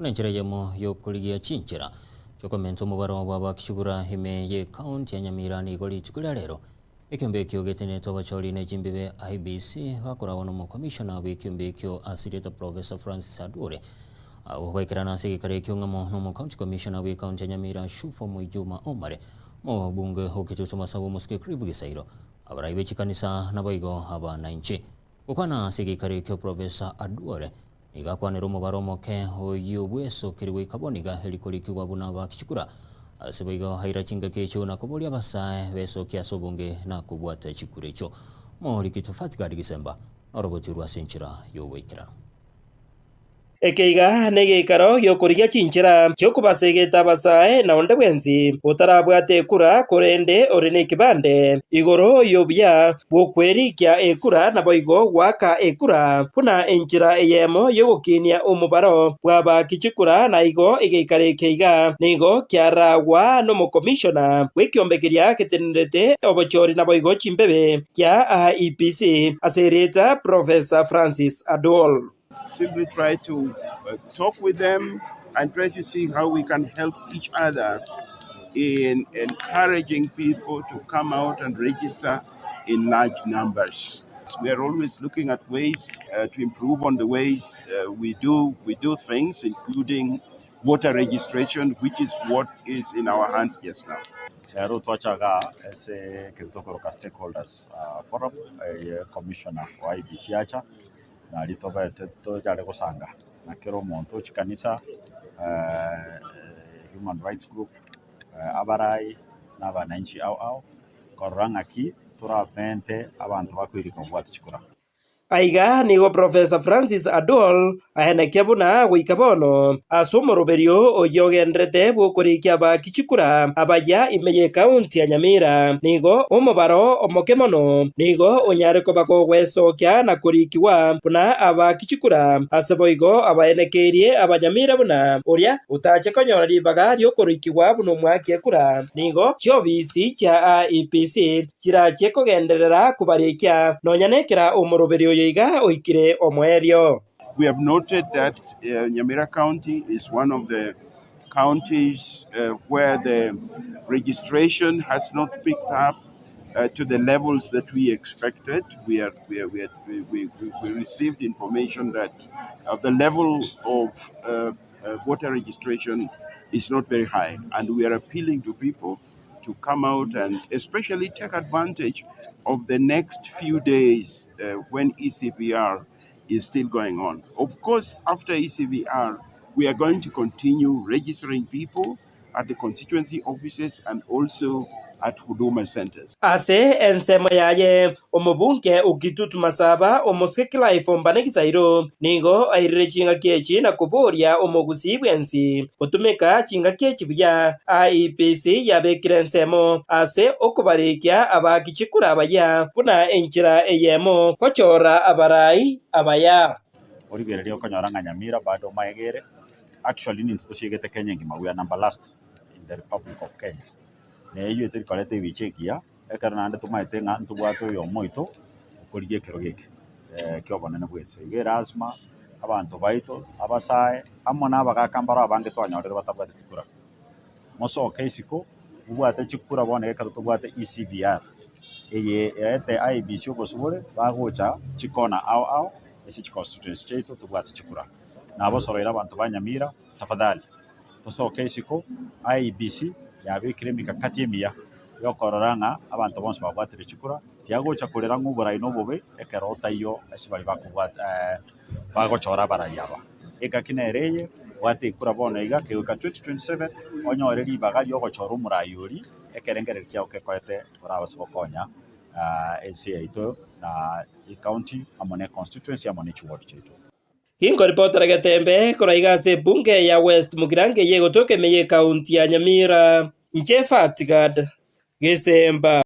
Buna enchera eyemo y'okorigia chinchera chi'okomenta omobaro bw'abakishugura ime y'ecounty ya Nyamira nigo rituko ria rero ekiombe ekio getenenete obachori ne chimbibe IEBC bakoragwa n'omokomishona bw'ekiombe ekio ase erieta Professor Francis Aduore. Abwo baikerana ase egekaro ekio ng'amo n'omocounty commissioner bw'ecounty ya Nyamira Shufo Mwijuma Omare, omobunge o Kitutu Masaba omosike Clive Gisairo, abarai be chikanisa naboigo abanainchi. Gokwana ase egekaro ekio Professor Aduore Nigo akwanera omobaro omoke oyio bw'esokeri goika bono iga erikorikigwa buna bakichikura. Ase boigo aira chingaki echio na koboria abasae besokie ase obonge na kobwata chikura echio. Omoriki Tofati Gad Gisemba norobotirwe ase enchera y'oboikeranu. Eke iga negeikaro gi'okorigia chinchera chi'okobasegeta abasae na onde bwensi otarabwate ekura korende ore nekebande igoro y'obuya bw'okwerikia ekura naboigo goaka ekura buna enchera eyemo y'ogokinia omobaro bw'abaaki chikura na igo egeikaro eke iga nigo kiaragwa nomokomishona bw'ekiombe keria getenenerete obochori naboigo chimbebe kia IEBC ase erieta Professor Francis Adol. Simply try to talk with them and try to see how we can help each other in encouraging people to come out and register in large numbers. We are always looking at ways uh, to improve on the ways uh, we do we do things, including voter registration, which is what is in our hands just now. Ero twachaga ase ekero tokoroka stakeholders uh, forum eye commissioner wa IEBC acha Nario tobete tonyare gosanga na kera omonto o chikanisa, human rights group, abarai na abananchi ao ao, korora ng'aki toramente abanto bakoireka kobwata chikura. Aiga nigo Professor Francis Adol aenekia buna goika bono ase omoroberio oyio ogenderete bw'okorikia abaaki chikura abayia ime y'ekaunti ya Nyamira nigo omobaro omoke mono nigo onyare koba kogwesokia na korikigwa buna abaaki chikura ase boigo abaenekeirie abanyamira buna oria otache konyora ribaga ri'okorikigwa buna omwaki ekura nigo chiobisi chia IEBC chirachie kogenderera kobarikia nonya nekera omoroberio oyo iga oikire omoerio. We have noted that uh, Nyamira County is one of the counties uh, where the registration has not picked up uh, to the levels that we expected. We, are, we, are, we, are, we, we, we received information that uh, the level of uh, uh, voter registration is not very high, and we are appealing to people to come out and especially take advantage of the next few days uh, when ECVR is still going on. Of course, after ECVR, we are going to continue registering people at the constituency offices and also at Huduma centers. Ase ensemo yaye, omobunge o Kitutu Masaba, omosike Clive Ombane Gisairo, nigo airire chingaki echi na koboria omogusii bwensi gotumeka chingaki echi buya. IEBC yabekire ensemo ase okobarikia abaaki chikura abayia buna enchera eyemo gochora abarai abaya. Origereria okonyora ng'a Nyamira bado maegere, actually nintwe tosiegete Kenya engima, we are number last in the Republic of Kenya. Na eyio etari koreta ebicha ekiya, ekero naende tomaete ng'a ntobwate oyomo oito okorigia ekerogo eke ki'obonene bw'ense. Igo erasima abanto baito, abasae, amo na abagaka mbaro abange twanyorire batabwateti kura. Mosoke isiko, mobwate chikura bono ekero tobwate ECVR, eye eete IEBC obosibore, bagocha chikona ao ao ase chiconstituency chiaito tobwate chikura. Nabosoroire abanto ba Nyamira, tafadhali tosoke isiko, IEBC yabekire emikakati emiya yokorora ng'a abanto bonsi babwatire chikura, tiagocha korera ng'a oborai na obobe ekero otaiyo ase baria bakobwata bagochora abarai aba. Engaki nere eye, bwata ekura bono iga, kegoika 2027 onyore ribaga riogochora omorai oria, ekerengererio kiao kekoete orabase gokonya ense yaito na ecounty amo ne econstituency amo ne chiward chiaito. Ginkoripotera Getembe korwa iga ase ebunge ya West Mugirango eye egotoka ime y'ecounty ya Nyamira. Inche Fatgad Gesemba.